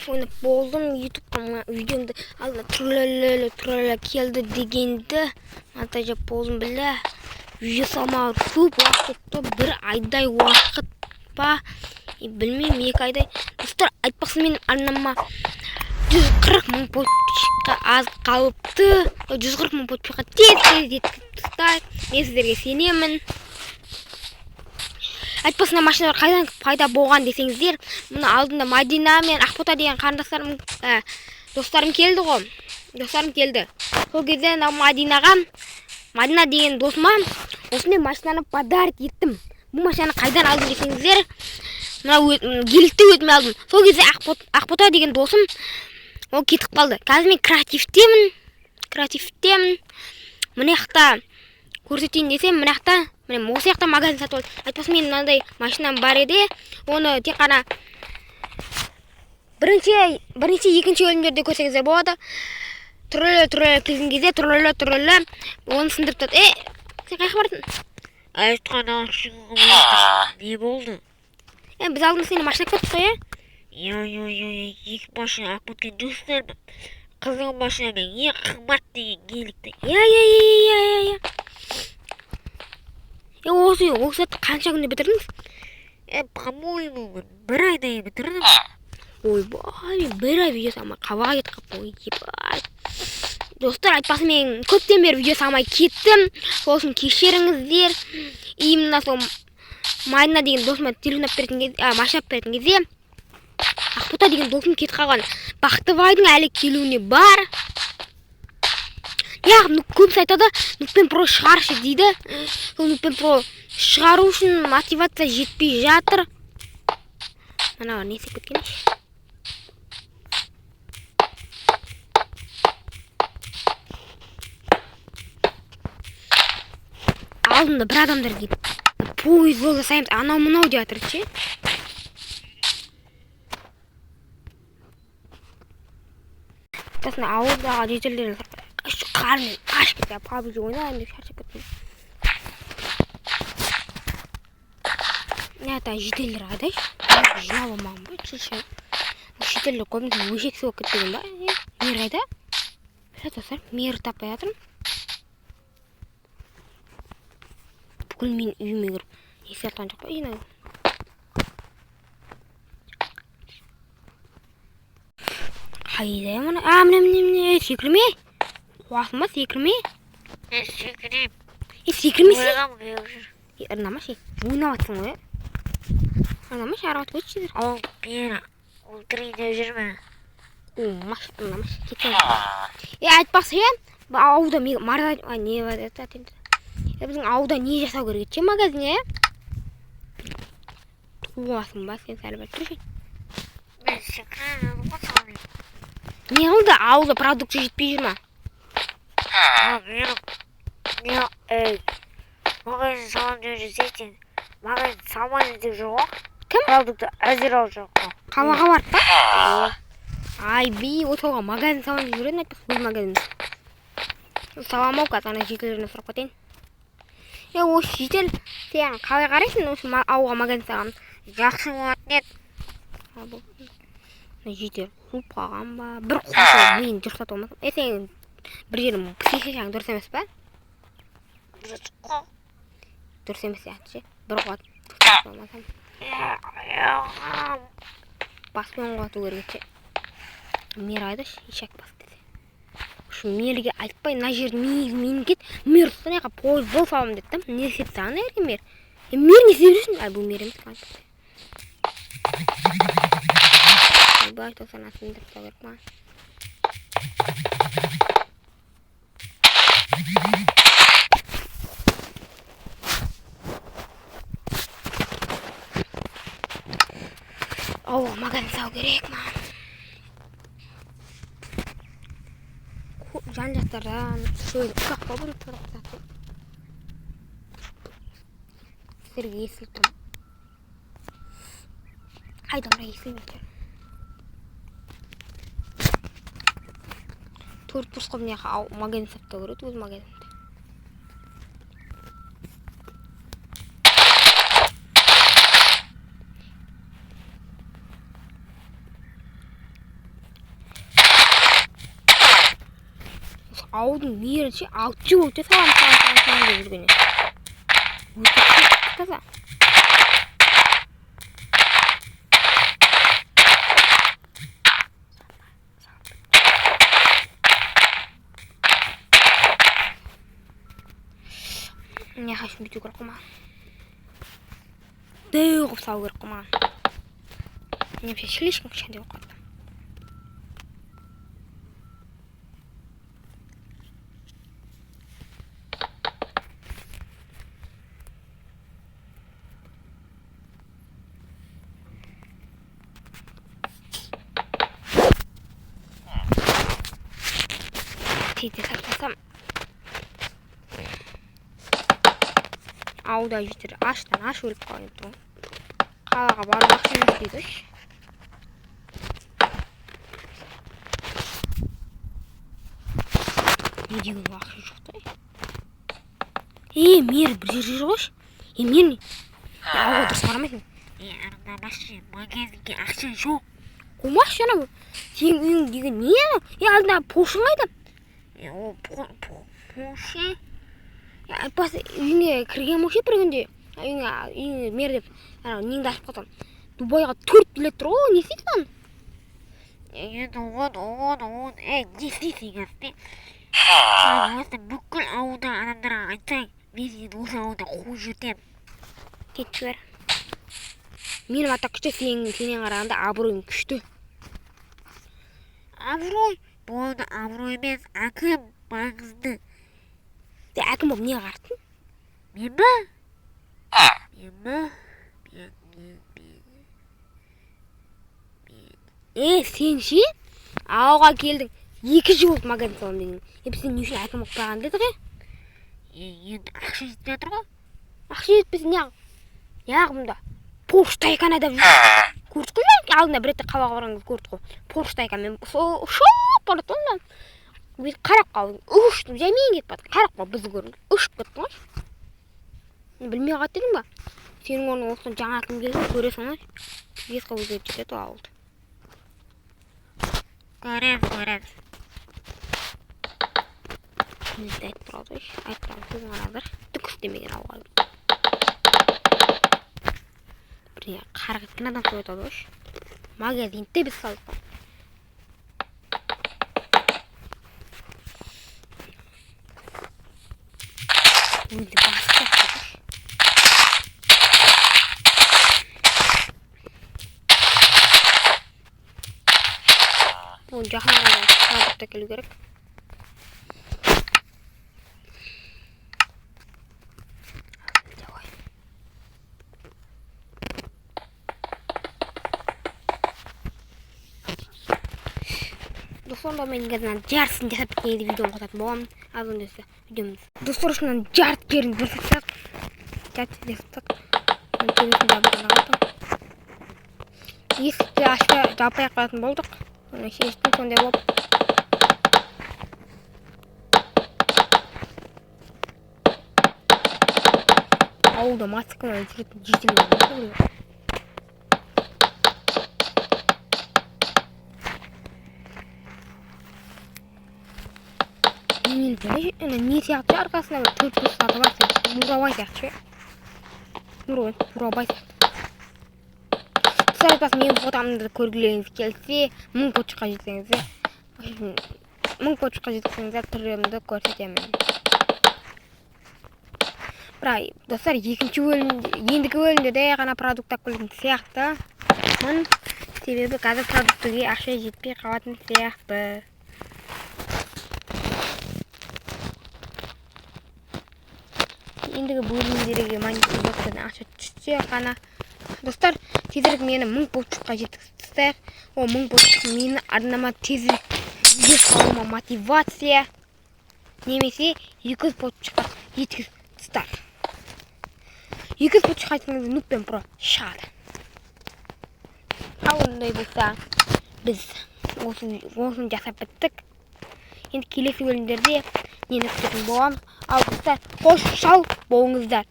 Ойнап болдым. Ютубқа мына видеомды алдына түрлі түрлі келді дегенді монтаждап болдым, бля. Видео салмағалы көп уақыт өтті. Бір айдай уақыт па? Білмеймін, 2 айдай. Достар, айтпақшы, менің арнама 140 мың подписчикқа аз қалыпты. 140 мың подписчикқа тез-тез жеткізіп тастайық. Мен сіздерге сенемін. Айтпақшы, мына машиналар қайдан пайда болған десеңіздер, мына алдында Мадина мен Ақбота деген қарындастарым, достарым келді ғой. Достарым келді. Сол кезде мына Мадина деген досыма осындай машинаны подарок еттім. Бұл машинаны қайдан алдым десеңіздер, мына гелікті өзіме алдым. Сол кезде Ақбота деген досым ол кетіп қалды. Қазір мен креативтемін. Креативтемін. Мына жақта көрсетейін десем, мына жақта, міне осы жақта магазин сатып алдым. Айтпақшы, менің мынандай машинам бар еді. Оны тек қана бірінші, екінші бөлімдерде көрсеңіздер болады. Түрлі-түрлі келген кезде түрлі-түрлі оны сындырып тастады. Сен қаяққа бардың? Айтқан ақшаңа не болды? Біз алдында сені машина көрдік қой, ә? Иә, иә, иә, екі машина алып кеткен жоқсыздар ма? Қызыл машинамен ең қымбат деген гелікті. Иә, иә, иә, иә, иә, иә. Осы затты қанша күнде бітірдіңіз? По-моему, бір айдай бітірдім. Ойбай, мен бір ай видео салмай қалаға кетіп қалыппын ғой, ебать. Достар, айтпақшы, мен көптен бері видео салмай кеттім. Сол үшін кешіріңіздер. Именно сол Мадина деген досыма телефон алып беретін кезде, машина алып беретін кезде Ақбота деген досым кетіп қалған. Бақтыбайдың әлі келуіне бар. Яғни, көбісі айтады, Нуппен Про шығаршы дейді. Сол Нуппен Про шығару үшін мотивация жетпей жатыр. Мыналар не істеп кеткен еш? Алдында бір адамдар келіп, пойыз жол жасаймыз, анау мынау деп жатыр ше. Сосын ауылдағы жителдер қарным аш кетті, пабг ойнаймын деп шаршап кеттім. Не ата жителдер қайда? Жинап алмаған ба? Шеше. Жителдер көбінесе өшекші болып кеткен ба? Мер қайда? Бля, достар, мер таппай жатырмын. Бүкіл мен үйіме кіріп есі артқан жоқ па? Жинау. Қайда мына? А, міне, міне, міне, секірме. Қуасың ба, секірме? Секірем. Секірмесе? Ойлағам келіп жүр. Ырнамашы, ойнап жатсың ғой, ә? Ырнамашы, ары қарай өтші жүр. Ол мені өлтірейін деп жүр ме? Омаш, ырнамашы, кетсең. Айтпақшы, бұл ауылда марда, а, не бар еді, аты енді. Біздің ауылда не жасау керек еді, ше, магазин, е? Туасың ба, сен сәл бір тұршы. Мен секірем дедім ғой саған. Не қылды? Ауылда продукция жетпей жүр ма? А, мен, ей, магазин саламын деп жүрсе, сен магазин салмаймын деп жүр ғой. Кім? Продукты әзір алып жүр ғой. Қалаға барып па? Иә. Ай, би, ол солға магазин саламын деп жүретін, айтпақшы, өз магазин. Саламын ау, қазір ана жителдерден сұрап кетейін. Осы жител, сен қалай қарайсың осы ауылға магазин салған? Жақсы болатын еді. А, бұл мына жител қуып қалған ба? Бір қуса миын дұрыстата алмасам. Сен бір жерің психикаң дұрыс емес па? Дұрыс қой. Дұрыс емес сияқты ше. Бір қуат дұрыстата алмасам. Баспен қуату керек ше. Мер айдашы, ешек бас десе. Ушу мерге айтпай, мына жерді менікі еді. Мер ұстан яқа пойыз бол саламын деді да. Не істеп тастаған ерге мер? Мер не істеп жүрсің? Ай, бұл мер емес, айтпай. Ойбай, тоқсан астын деп тастау керек маған. Ауылға магазин салу керек маған. Жан жақтардан шөл ұшақ па бұны тұрып жатыр. Сіздерге естіліп тұр. Қайда бірақ естілмей тұр. Төрт бұрыш қылып мына жаққа магазин салып тастау керек өз магазинімді. Ауылдың мері ше, 6 жыл болды салам, салам, салам, салам деп жүргеніне. Өте таза. Не хочу бүйту керек қой маған. Дәу қылып салу керек қой маған. Не вообще слишком кішкентай болып қалды. Тезде сақтасам. Ауылда житель аштан аш өліп қалған еді ғой. Қалаға барып ақша жоқ дейді ғой. Не деген ақша жоқ та? Мер бір жерде жүр ғой. Мер ауылға дұрыс бармайсың. Арандамашы, магазинге ақша жоқ. Қумашы анау. Сенің үйің деген не анау? Алдында пошың қайда? Ол пошы. Айтпасы, үйіңе кірген болшы бір күнде. Үйіңе мер деп, анау неңді ашып қалсам. Дубайға 4 билет тұр ғой, не істейсің оны? Енді оған, не істейсің асты? Осы бүкіл ауылда адамдарға айтсаң, мен сені осы ауылда қуып жіберемін. Кетіп жібер. Менің ата күшті, сенен қарағанда абыройым күшті. Абырой? Бұл ауылда абырой емес, әкім маңызды. Әкім болып не қарттың? Мен бе? Мен бе? Мен, мен, мен. Мен. Сен ше? Ауға келдің. 2 жыл болды магазин саламын деген. Біз сен не үшін әкім болып қалған дедік, е? Енді ақша жетпей жатыр ғой. Ақша жетпесе неғып? Неғып мұнда? Порш Тайкан айдап жүр. Көрдік қой, алдында бір ретте қалаға барған кезде көрдік қой. Порш Тайканмен сол ұшып барады ғой мындан. Бүйтіп қарап қалдым. Ұштым, жаймен кетіп барды. Қарап қалып бізді көрдім. Ұшып кеттің ғой. Мен білмей қалды дедің ба? Сенің орныңа осыдан жаңа әкім келді, көресің ғой. Бес қылып өзгеріп жетеді ғой ауылды. Көреміз, көреміз. Негізі айтып тұрады ғой, айтып тұрған сөзін қараңдар. Түк істемеген ауылға. Бірдеңе қарқ еткен адам солай айтады ғой. Магазинді біз салдық қой. Өзі басып жатыр ғой. Бұл жақын арада продукт әкелу керек. Достар, мен қазір жартысын жасап біткенде видеоны қосатын боламын. Аз онда болса видеомыз. Достар, осынан жарты жерін бір сатсақ, жарты жерін сатсақ, мен төбесін жабып қалатын. Есікті ашпай, жаппай қалатын болдық. Оны шештім сондай болып. Ауылда маскамен жүретін жителдер бар ғой. Немен бәле, ана не сияқты арқасында бір төрт бес саты бар сияқты. Бурабай сияқты ше. Бурабай, бурабай сияқты. Достар, айтпас, менің фотомды көргілеріңіз келсе, 1000 подписчикқа жетсеңіздер, 1000 подписчикқа жетсеңіздер, түрімді көрсетемін. Бірақ, достар, екінші бөлім, ендігі бөлімде де ғана продукт алып келетін сияқты. Себебі қазір продуктіге ақша жетпей қалатын сияқты. Ендігі бөлімдерге монетизациядан ақша түссе ғана. Достар, тезірек мені 1000 подписчикқа жеткізсіздер. О, 1000 подписчик мені арнама тезірек видео салуыма мотивация. Немесе 200 подписчикқа жеткізсіздер. 200 подписчикқа жеткенде Нуб пен Про шығады. Ал ондай болса, біз осыны жасап біттік. Енді келесі бөлімдерде нені күтетін боламыз. Ал достар, қош сау болыңыздар.